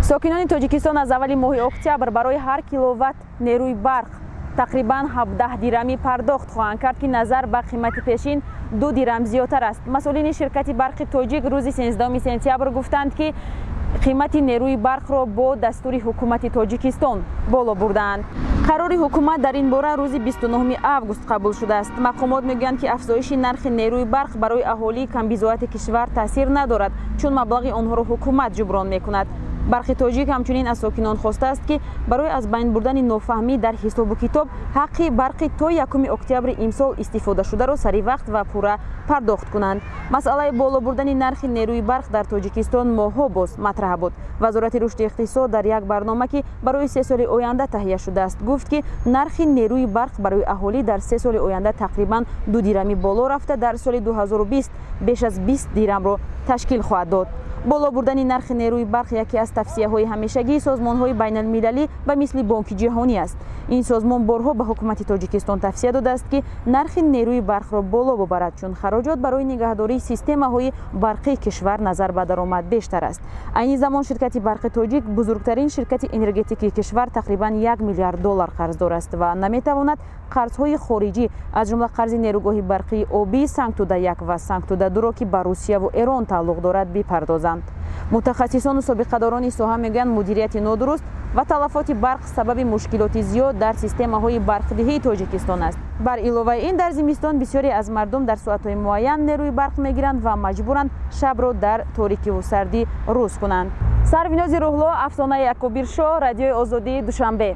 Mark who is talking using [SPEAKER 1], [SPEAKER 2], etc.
[SPEAKER 1] Сокинони Тоҷикистон аз аввали моҳи октябр барои ҳар киловатт нерӯи барқ тақрибан 17 дирамӣ пардохт хоҳанд кард, ки назар ба қимати пешин 2 дирам зиёдтар аст. Масъулини ширкати барқи Тоҷик рӯзи 13 сентябр гуфтанд, ки қимати нерӯи барқро бо дастури ҳукумати Тоҷикистон боло бурдаанд. Қарори ҳукумат дар ин бора рӯзи 29 август қабул шудааст. Мақомот мегӯянд, ки афзоиши нархи нерӯи барқ барои аҳолии камбизоати кишвар таъсир надорад, чун маблағи онҳоро ҳукумат ҷуброн мекунад. Барқи Тоҷик ҳамчунин аз сокинон хостааст, ки барои аз байн бурдани нофаҳмӣ дар ҳисобу китоб ҳаққи барқи то 1 октябри имсол истифодашударо сари вақт ва пурра пардохт кунанд. Масъалаи боло бурдани нархи нерӯи барқ дар Тоҷикистон моҳҳо боз матраҳ буд. Вазорати рушди иқтисод дар як барнома, ки барои 3 соли оянда таҳия шудааст, гуфт, ки нархи нерӯи барқ барои аҳолӣ дар 3 соли оянда тақрибан 2 дирамӣ боло рафта, дар соли 2020 беш аз 20 дирамро ташкил хоҳад дод. Боло бурдани нархи нерӯи барқ яке аз тавсияҳои ҳамешагии созмонҳои байналмилалӣ ба мисли Бонки Ҷаҳонӣ аст. Ин созмон борҳо ба ҳукумати Тоҷикистон тавсия додааст, ки нархи нерӯи барқро боло бубарад, чун хароҷот барои нигаҳдории системаҳои барқии кишвар назар ба даромад бештар аст. Айни замон ширкати барқи Тоҷик, бузургтарин ширкати энергетикии кишвар, тақрибан 1 миллиард доллар қарздор аст ва наметавонад қарзҳои хориҷӣ, аз ҷумла қарзи нерӯгоҳи барқии обии Сангтуда 1 ва Сангтуда 2-ро, ки ба Русияву Эрон тааллуқ дорад, бипардозанд. Мутахассисону собиқадорони соҳа мегӯянд, мудирияти нодуруст ва талафоти барқ сабаби мушкилоти зиёд дар системаҳои барқдиҳии Тоҷикистон аст. Бар иловаи ин, дар зимистон бисёре аз мардум дар соатҳои муайян нерӯи барқ мегиранд ва маҷбуранд шабро дар торикиву сардӣ рӯз кунанд. Сарвинози Рӯҳло, Афсонаи Акобиршоҳ, Радиои Озодӣ, Душанбе.